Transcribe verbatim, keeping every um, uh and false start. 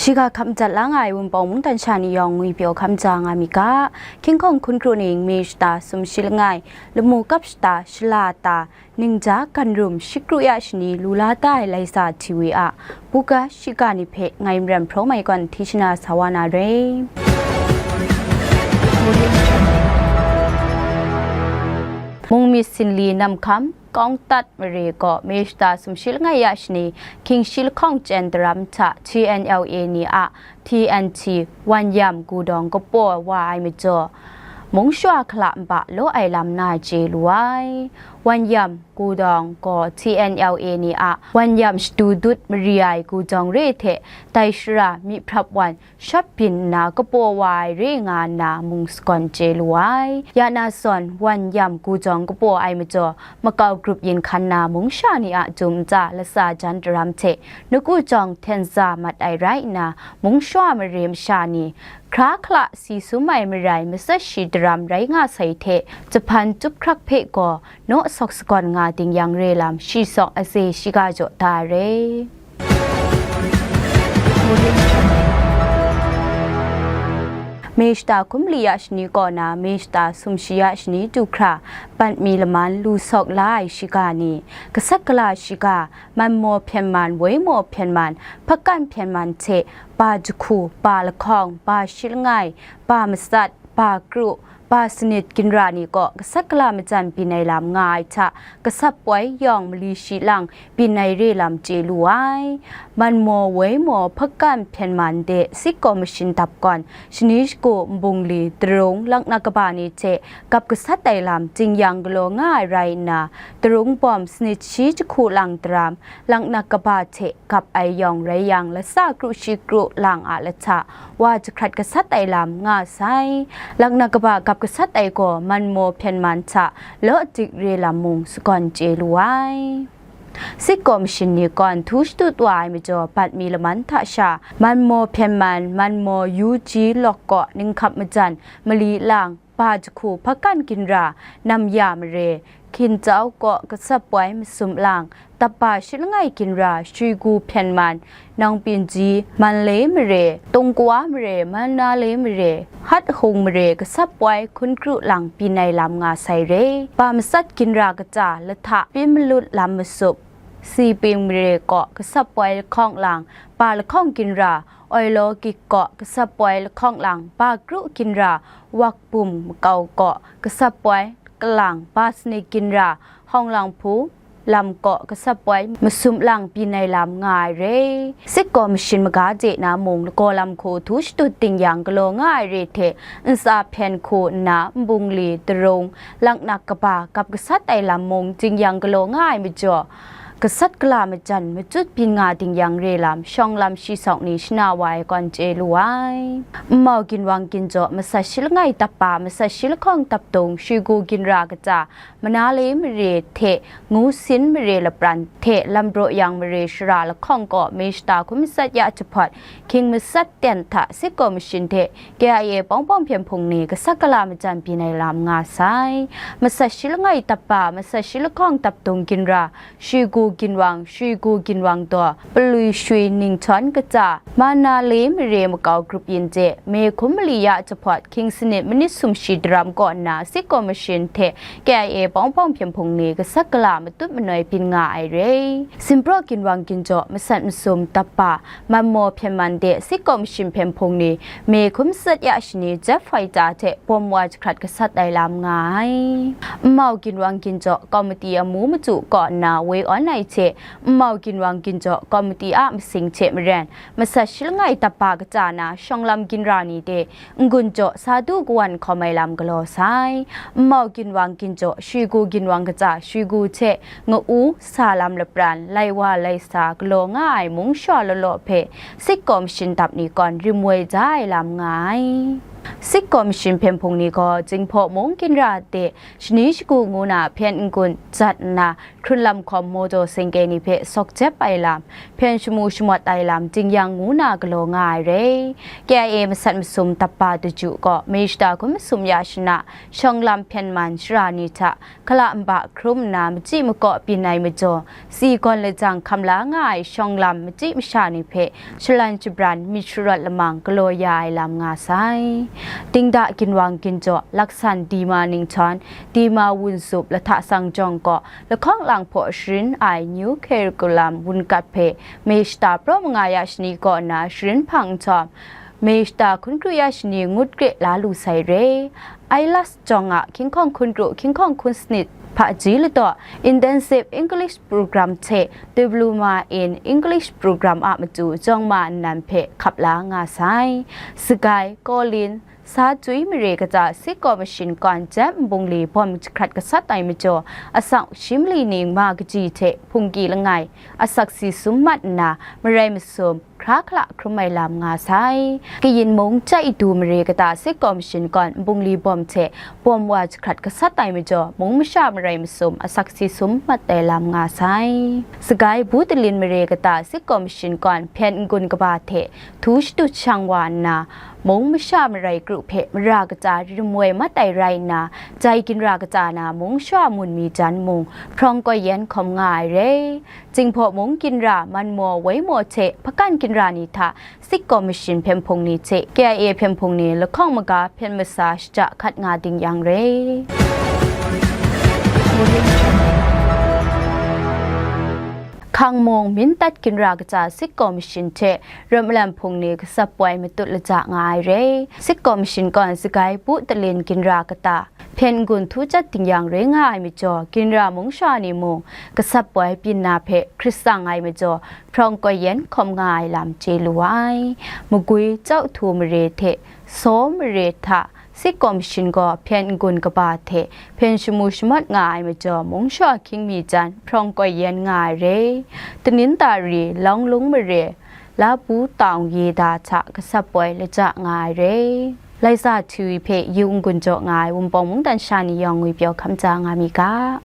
Shiga hkap madat la nga ai Wunpawng mungdan sha ni yawng ngwi pyaw hkam ja nga mi ga, King Kawng hkun kru ning mi shata sumshi langai, lamu kap shata shala ta, ningja ganrum shikru ya shani lu la da ai Laisa T V a buga shiga ni hpe ngai Maram Hpraw Mai Gawn hti shana sa wa na re. Mungmyit Sinli Namhkam, Kawngtat mare gaw mi shata sumshi langai ya shani, hkying shi lahkawng chyen daram hta T N L A ni a T N T Wan Yam Gudawng kapaw wa ai majaw, mung shawa hkala nba law ai lam na chye lu ai. Wan Yam Gudawng gaw T N L A ni a Wan Yam Shadu Dut mari ai Gudawng re hte dai shara myi hprap wan shawp byin nna kapaw wa ai re nga nna mung sagawn chye lu ai. Ya na zawn, Wan Yam Gudawng kapaw ai majaw, makau grup yin hkan na mung sha ni a jum ntsa latsa jan daram hte, naku jawng hten za mat ai rai nna, mung shawa mare masha ni, hkra hkala si sum ai marai matsat shi daram rai nga sai hte, jahpan chyup hkrak hpe gaw naw sawk sagawn nga ding yang re lam shi sawk aze shiga jaw da ai re. Mi shata hkum li ya shani kaw na mi shata sumshi ya shani du hkra, bat mi laman lu sawk la ai shiga ni, gasat gala shiga, man maw hpyen man, woi maw hpyen man, hpakan hpyen man hte, ba jahku, ba lahkawng, ba shi langai, ba matsat, ba kru, ba sanit ginra ni kaw gasat gala majan byin ai lam nga ai hta, gasat poi yawng mali shi lang byin ai re lam chye lu ai. Man maw, woi maw, hpakan hpyen man de, State Commission dap gawn, shani shagu nbungli, darung, laknak kaba ni hte gap gasat ai lam, jing-yang galaw nga ai rai nna, darung bawm sanit shi jahku lang daram, laknak kaba hte gap ai yawng rai yang, latsa kru shi kru lang a lahta, wa jahkrat gasat ai lam nga sai. Laknak kaba gap gasat ai gaw, man maw hpyen man hta, law dik re lam mung sagawn chye lu ai. State Commission ni gawn htu shadut wa ai majaw, bat mi laman hta sha, man maw hpyen man, man maw yu ji lawk kaw, ninghkap majan, mali lang, ba jahku, hpakan ginra, namya mare, hkin jau kaw, gasat poi masum lang, tapa shi langai ginra, shrigu hpyen man, nang pyin ji, man le mare, tungkawa mare, man na le mare, hat hung mare, gasat poi hkun kru lang byin ai lam nga sai re. Ba matsat ginra kaja, lahta, pyin malut lam masup, si ping mare kaw, gasat poi lahkawng lang, ba lahkawng ginra, oilo gik kaw, gasat poi lahkawng lang, ba kru ginra, wak bum makau kaw, gasat poi kalang, ba sanit ginra, hawng lang hpu lam kaw, gasat poi masum lang byin ai lam nga ai re. State Commission maga de na mung, lagaw lam hku htu shadut ding yang galaw nga ai re hte, ntsa hpyen hku nna, nbungli, darung, laknak kaba, gap gasat ai lam mung, jing-yang galaw nga ai majaw, gasat gala majan, machyut byin nga ding yang re lam, shawng lam shi sawk ni shana wa ai gawn chye lu ai. Nmau ginwang ginjaw, matsat shi langai tapa, matsat shi lahkawng tapdung, shrigu ginra kaja, mana le mare hte, ngu sin mare lapran hte, lam braw yang mare shara lahkawng kaw, mi shata hkum matsat ya jahpawt, hkying matsat ten hta State Commission hte K I A pawng pawng hpyen hpung ni gasat gala majan byin ai lam nga sai. Matsat shi langai tapa, matsat shi lahkawng tapdung ginra, shrigu ginwang, shrigu ginwang daw, palwi shui ninghtawng kaja, mana le mare makau grup yin je, me hkum mali ya jahpawt, hkying sanit manit sumshi daram kaw nna State Commission hte K I A pawng pawng hpyen hpung ni gasat gala matut manoi byin nga ai re. Sinpraw ginwang ginjaw, matsat masum tapa, man maw hpyen man de, State Commission hpyen hpung ni, me hkum matsat ya shani, jet fighter hte bawm wa jahkrat gasat ai lam nga ai. Nmau ginwang ginjaw, komiti amu machyu kaw nna woi awn ai hte, nmau ginwang ginjaw, komiti a masing hte maren, matsat shi langai tapa kaja na, shawng lam ginra ni de, n-gun jaw sa du kawan hkawm ai lam galaw sai. Nmau ginwang ginjaw, shrigu ginwang kaja, shrigu hte nga-u, sa lam lapran, lai wa lai sa galaw nga ai mung shawa law law hpe, State Commission dap ni gawn rim woi ja ai lam nga ai. State Commission hpyen hpung ni gaw, Jinghpaw mung ginra de, shani shagu ngu na hpyen n-gun jat nna, hkrun lam hkawm mawdaw sengke ni hpe sawk jep ai lam, hpyen shamu shamawt ai lam, dingyang ngu na galaw nga ai re. K I A masat masum dapba daju gaw, May shata hkun masum ya shana, shawng lam hpyen man shara ni hta, hkala nba hkrum nna, machyi makaw byin ai majaw, si gawn lajang hkam la nga ai shawng lam machyi masha ni hpe shalan shabran myit sharawt lamang galaw ya ai lam nga sai. Dingda ginwang ginjaw laksan dima ninghtawng, dima wun zup lahta sang jawng gaw, lahkawng lang hpaw sharin ai New Curriculum wunkat hpe May shata praw manga ya shani kaw na sharin hpang nhtawm, May shata hkun kru ya shani ngut kre la lu sai re. IELTS jawng a hkying hkawng hkun kru, hkying hkawng hkun sanit hpaji ladaw Intensive English Program hte Diploma in English Program a matu jawng ma nnan hpe hkap la nga sai. Sagai, Kawlin, Sa Jui mare kata State Commission kawn Jem Nbungli bawm jahkrat gasat ai majaw, asak shi mali ning ma kaji hte hpungki langai asak si sum mat nna, marai masum hkra hkala hkrum ai lam nga sai. Kayin mung Chai Du mare kata State Commission kawn Nbungli bawm hte bawm wa jahkrat gasat ai majaw, mung masha marai masum asak si sum mat ai lam nga sai. Sagai Butalin mare kata State Commission kawn hpyen n-gun kaba hte htu shadut shang wa nna, mung masha marai kru hpe mara kata rim woi mat ai rai nna, jai ginra kata na mung sha mun mi jan mung hprawng koi yen hkawm nga ai re. Jinghpaw mung ginra man maw woi maw hte hpakan ginra ni hta State Commission hpyen hpung ni hte K I A hpyen hpung ni lahkawng maga hpyen masa shaja hkat nga ding yang re. Hkang mung mindat ginra kata State Commission hte Ram Malam Hpung ni gasap poi matut laja nga ai re. State Commission kawn Sagai Butalin ginra kata hpyen n-gun htu jat ding yang re nga ai majaw, ginra mung sha ni mung gasap poi byin na hpe hkrit tsang ai majaw, hprawng koi yen hkawm nga ai lam chye lu ai. Magwi Chau Htu mare hte Saw mare hta State Commission gaw hpyen n-gun kaba hte hpyen shamu shamawt nga ai majaw, mung sha hkying mi jan hprawng koi yen nga ai re. Tanintari Lawnglung mare Labu Tawng Yeda hta gasap poi laja nga ai re. Laisa Htwi hpe yu n-gun jaw nga ai Wunpawng mungdan sha ni yawng ngwipyaw hkam ja nga mi ga.